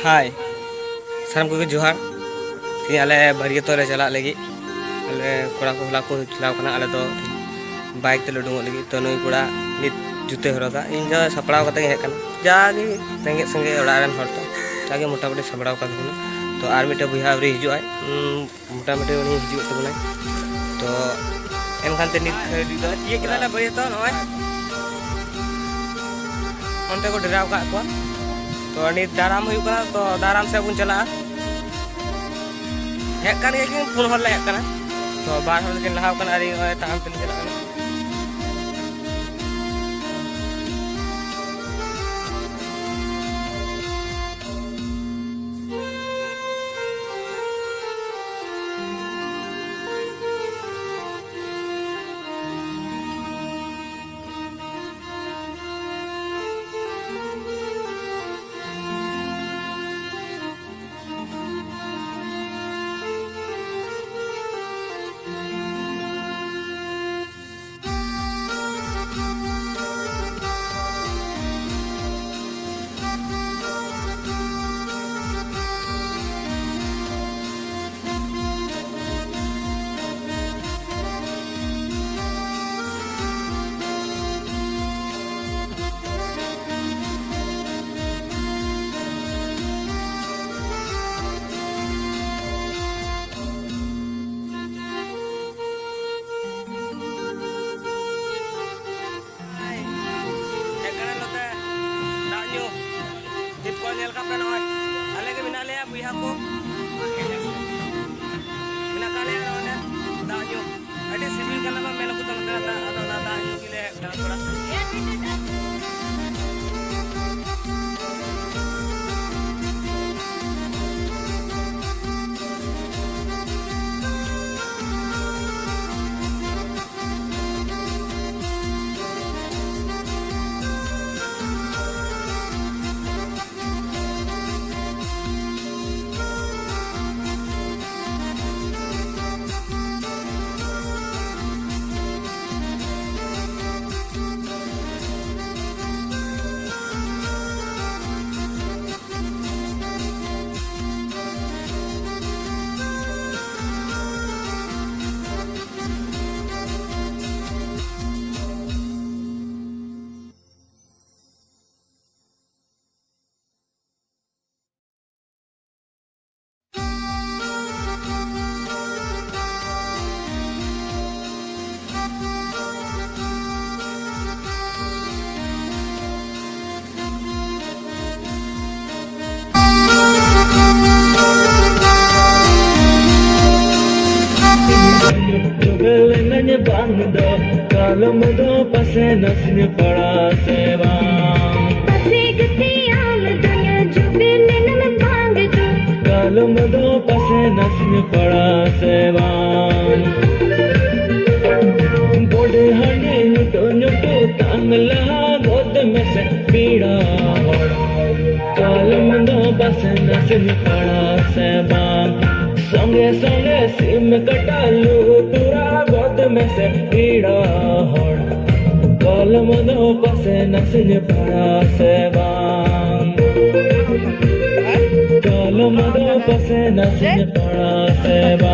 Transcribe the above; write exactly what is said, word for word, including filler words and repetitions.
ᱦᱟᱭ, ᱥᱟᱱᱟᱢ ᱠᱚᱜᱮ ᱡᱚᱦᱟᱨ᱾ ᱛᱮᱦᱮᱧ ᱟᱞᱮ ᱵᱟᱹᱨᱭᱟᱹᱛᱚᱜ ᱞᱮ ᱪᱟᱞᱟᱜ ᱞᱟᱹᱜᱤᱫ᱾ ᱟᱞᱮ ᱠᱚᱲᱟ ᱠᱚ ᱦᱚᱞᱟ ᱠᱚ ᱪᱟᱞᱟᱣ ᱠᱟᱱᱟ, ᱟᱞᱮ ᱫᱚ ᱵᱟᱭᱤᱠ ᱛᱮᱞᱮ ᱩᱰᱩᱝᱚᱜ ᱞᱟᱹᱜᱤᱫ᱾ ᱛᱚ ᱱᱩᱭ ᱠᱚᱲᱟ ᱱᱤᱛ ᱡᱩᱛᱟᱹᱭ ᱦᱚᱨᱚᱜᱟ, ᱤᱧ ᱫᱚ ᱥᱟᱯᱲᱟᱣ ᱠᱟᱛᱮ ᱜᱮ ᱦᱮᱡ ᱠᱟᱱᱟ᱾ ᱡᱟᱜᱮ ᱨᱮᱸᱜᱮᱡ ᱥᱮᱸᱜᱮᱡ ᱚᱲᱟᱜ ᱨᱮᱱ ᱦᱚᱲ ᱛᱚ, ᱡᱟᱜᱮ ᱢᱚᱴᱟᱢᱩᱴᱤ ᱥᱟᱯᱲᱟᱣ ᱠᱟᱛᱮ ᱠᱟᱱᱟ᱾ ᱛᱚ ᱟᱨ ᱢᱤᱫᱴᱮᱱ ᱵᱚᱭᱦᱟ ᱟᱹᱣᱨᱤ ᱦᱤᱡᱩᱜ ᱟᱭ, ᱩᱸ, ᱢᱚᱴᱟᱢᱩᱴᱤ ᱩᱱᱤ ᱦᱤᱡᱩᱜ ᱛᱟᱵᱚᱱᱟᱭ᱾ ᱛᱚ ᱮᱱᱠᱷᱟᱱ ᱛᱮ ᱱᱤᱛ ᱫᱷᱟᱹᱵᱤᱡ ᱫᱚ ᱛᱤᱭᱟᱹᱜ ᱠᱮᱫᱟᱞᱮ ᱵᱟᱹᱨᱭᱟᱹᱛᱚᱜ, ᱱᱚᱜᱼᱚᱭ ᱚᱱᱛᱮ ᱠᱚ ᱰᱮᱨᱟᱣ ᱠᱟᱜ ᱠᱚᱣᱟ᱾ ᱛᱚ ᱱᱤᱛ ᱫᱟᱨᱟᱢ ᱦᱩᱭᱩᱜ ᱠᱟᱱᱟ, ᱛᱚ ᱫᱟᱨᱟᱢ ᱥᱮᱫ ᱵᱚᱱ ᱪᱟᱞᱟᱜᱼᱟ᱾ ᱦᱮᱡ ᱠᱟᱱ ᱜᱮᱭᱟ ᱠᱤᱱ, ᱯᱩᱱ ᱦᱚᱲ ᱞᱮ ᱦᱮᱡ ᱠᱟᱱᱟ᱾ ᱛᱚ ᱵᱟᱨ ᱦᱚᱲ ᱠᱤᱱ ᱞᱟᱦᱟᱣ ᱠᱟᱱᱟ ᱟᱨ ᱤᱧ ᱱᱚᱜᱼᱚᱭ ᱛᱟᱲᱟᱢ ᱛᱮᱞᱤᱧ ᱪᱟᱞᱟᱜ ᱠᱟᱱᱟ᱾ ᱦᱮᱡ ᱠᱟᱱᱟ ᱱᱚᱛᱮ ᱫᱟᱜ ᱧᱩ᱾ ᱴᱤᱯ ᱠᱚᱞ ᱧᱮᱞ ᱠᱟᱜ ᱯᱮ, ᱱᱚᱜᱼᱚᱭ ᱟᱞᱮ ᱜᱮ ᱢᱮᱱᱟᱜ ᱞᱮᱭᱟ ᱵᱚᱭᱦᱟ ᱠᱚ᱾ ᱢᱮᱱᱟᱜ ᱠᱟᱜ ᱞᱮᱭᱟ ᱱᱚᱰᱮ ᱫᱟᱜ ᱧᱩ᱾ ᱟᱹᱰᱤ ᱥᱤᱵᱤᱞ ᱠᱟᱱᱟ ᱵᱟᱝ, ᱢᱮᱱ ᱟᱠᱚ ᱛᱚ ᱱᱚᱛᱮᱱᱟᱜ ᱫᱟᱜ, ᱟᱫᱚ ᱚᱱᱟ ᱫᱟᱜ ᱧᱩ ᱜᱮᱞᱮ ᱦᱮᱡ ᱠᱟᱱᱟ ᱛᱷᱚᱲᱟ᱾ ᱠᱟᱞᱚᱢ ᱫᱚ ᱯᱟᱥᱮ ᱱᱟᱥᱮᱧ ᱯᱟᱲᱟ ᱥᱮ ᱵᱟᱝ? ᱯᱟᱥᱮ ᱜᱟᱛᱮ ᱟᱢ ᱫᱚᱧ ᱡᱩᱵᱤᱞᱤᱱ ᱢᱮ ᱵᱟᱝ ᱫᱚ᱾ ᱠᱟᱞᱚᱢ ᱫᱚ ᱯᱟᱥᱮ ᱱᱟᱥᱮᱧ ᱯᱟᱲᱟ ᱥᱮ ᱵᱟᱝ? ᱵᱚᱰᱮ ᱦᱟᱺᱰᱤ ᱧᱩᱴᱩ ᱧᱩᱴᱩ ᱛᱟᱝ ᱞᱟᱦᱟ ᱜᱚᱫ ᱢᱮᱥᱮ ᱯᱮᱲᱟ ᱦᱚᱲ᱾ ᱠᱟᱞᱚᱢ ᱫᱚ ᱯᱟᱥᱮ ᱱᱟᱥᱮᱧ ᱯᱟᱲᱟ ᱥᱮ ᱵᱟᱝ? ᱥᱚᱸᱜᱮ ᱥᱚᱸᱜᱮ ᱥᱤᱢ ᱠᱟᱴᱟ ᱞᱩ ᱛᱚᱨᱟ ᱜᱚᱫ ᱢᱮᱥᱮ ᱯᱮᱲᱟ ᱦᱚᱲ᱾ ᱠᱟᱞᱚᱢ ᱫᱚ ᱯᱟᱥᱮ ᱱᱟᱥᱮᱧ ᱯᱟᱲᱟ ᱥᱮ ᱵᱟᱝ? ᱠᱟᱞᱚᱢ ᱫᱚ ᱯᱟᱥᱮ ᱱᱟᱥᱮᱧ ᱯᱟᱲᱟ ᱥᱮ ᱵᱟᱝ?